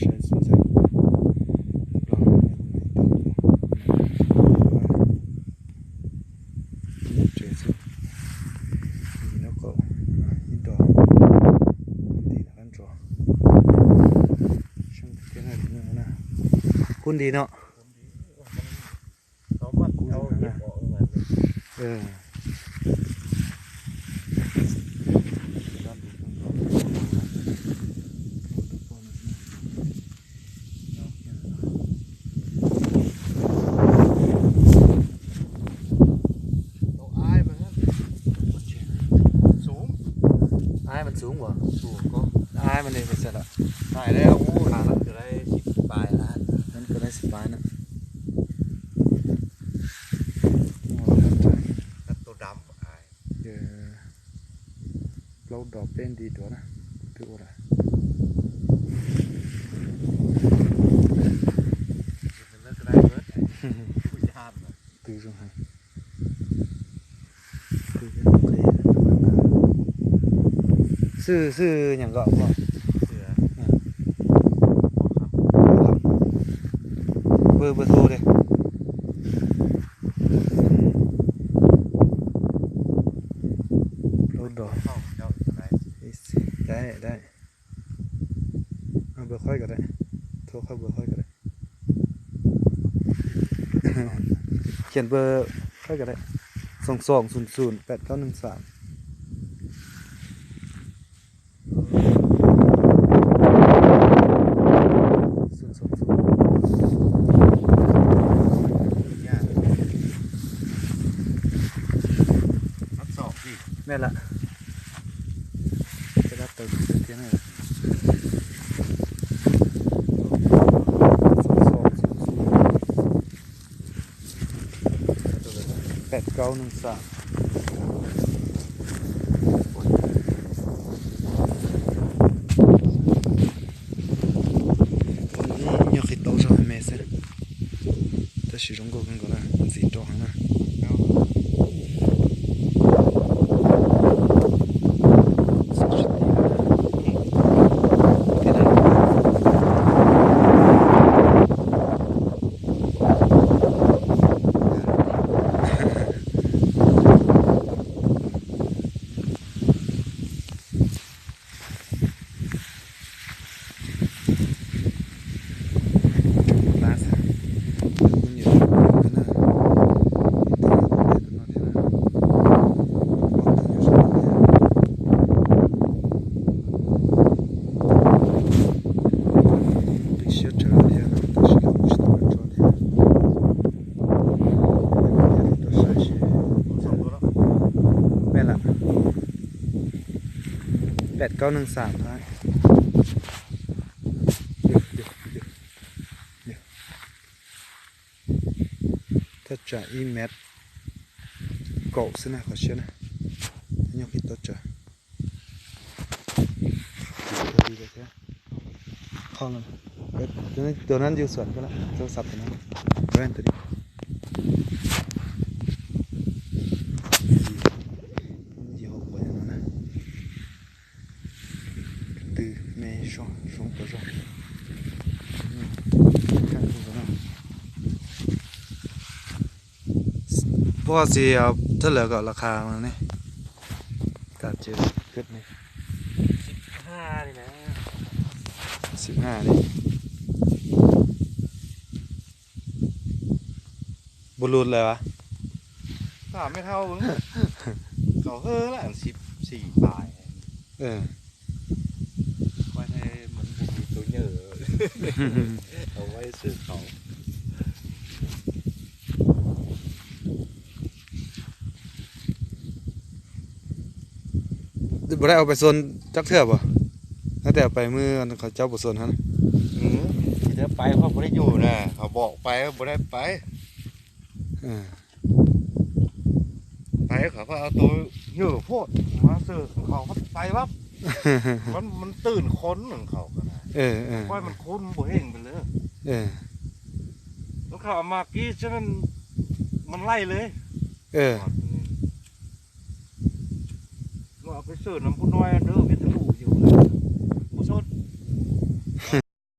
Scheiße, sag. Blanc, ja, mein Gott. Scheiße. Indoor. ເຂົາມັກເອົາເຫັບອອກ ເອີ ໂຕອ້າຍມັນນັ້ນສູງ ອ້າຍມັນສູງບໍ່? ສູງກໍ ອ້າຍມັນນີ້ໄປໃສລະ? ຕາຍແລ້ວ ໂອ້ ຂາມັນກໍໄດ້ສິບປາຍລະ ມັນກໍໄດ້ສິບປາຍນະ. ໂຕດຳອ້າຍ ເອີ ລາວດອກເປັນດີຕົວນະ ຖືວ່າລະ ເລີກໄດ້ເບິດ ຜູ້ຢ້ານນະ ຄືຈັ່ງຫັ້ນ ຄືເຫັນໂອເຄ ຊື່ ຊື່ຫຍັງເກາະ? ເສືອ ເບີ ເບີໂທເດ? ໂລດດອກ ໄດ້ ໄດ້ ເອົາເບີຂ້ອຍກໍໄດ້ ໂທເຂົ້າເບີຂ້ອຍກໍໄດ້ ຂຽນເບີຂ້ອຍກໍໄດ້ ສອງສອງສູນສູນ ແປດເກົ້າໜຶ່ງສາມ. ແມ່ນລະ ຈະດັບເຕີມເທື່ອໜຶ່ງ ສອງສອງສູນສູນ ແປດເກົ້າໜຶ່ງສາມ. ຍອກຂີ້ໂຕະຊະແມ່ເສຍ ແຕ່ຊິລົງກົກມັນກ່ອນນະ ມັນຊິເຈາະຫັ້ນນະ. ແມ່ນລະ ແປດເກົ້າໜຶ່ງສາມ ທ້າຍ Touch ອີແມັດ ໂກສະນະ ຂໍເຊື່ອນະ ຍອກເຮັດໂຕຈະ ເຂົ້າມາ ເອີ ຕົວນັ້ນ ຕົວນັ້ນຢູ່ສວນພຸ້ນລະ ໂທລະສັບຕົວນັ້ນ ແວ່ນຕົວນີ້ ຍີ່ຫໍ້ບໍ່ຫຍັງນະ. ກະຕືແມ່ຊອງ ຊອງໂຕຊອງ ອືມ ຂ້າງໂຕນະ ພໍຊິເອົາເທົ່າໃດກໍລາຄາມັນນີ້ ການເຈອເກີດນີ້ ສິບຫ້ານີ້ນະ ສິບຫ້ານີ້. ບໍ່ຫຼຸດເລີຍຫວາ? ຖາມແມ່ເຖົ້າເບິ່ງ ເຂົາເຮີລະ ອັນສິບສີ່ປາຍ ເອີ ຂ້ອຍໃຫ້ມັນບໍ່ມີໂຕເຍີ ເອົາໄວ້ຊື້ເຂົາ ບໍ່ໄດ້ເອົາໄປໂຊນຈັກເທື່ອບໍ່? ຕັ້ງແຕ່ເອົາໄປມື້ອັນເຂົາເຈົ້າບໍ່ໂຊນຫັ້ນນະ ອື ທີ່ໄດ້ໄປເຂົາບໍ່ໄດ້ຢູ່ນະ ເຂົາບອກໄປບໍ່ໄດ້ໄປ ເອີ ໄປເຂົາກໍເອົາໂຕເຍີໂພດມາເສີເຂົາໄປວັບ ມັນ ມັນຕື່ນຄົນຂອງເຂົາກໍໄດ້ ເອີໆ ຂ້ອຍມັນຄຸ້ນບໍ່ເຫັນໄປເລີຍ ເອີ ແລ້ວເຂົາເອົາມາກີ້ຊັ້ນ ມັນໄລ່ເລີຍ ເອີ ວ່າເອົາໄປເສີນຳຜູ້ນ້ອຍເດີ ວິທະ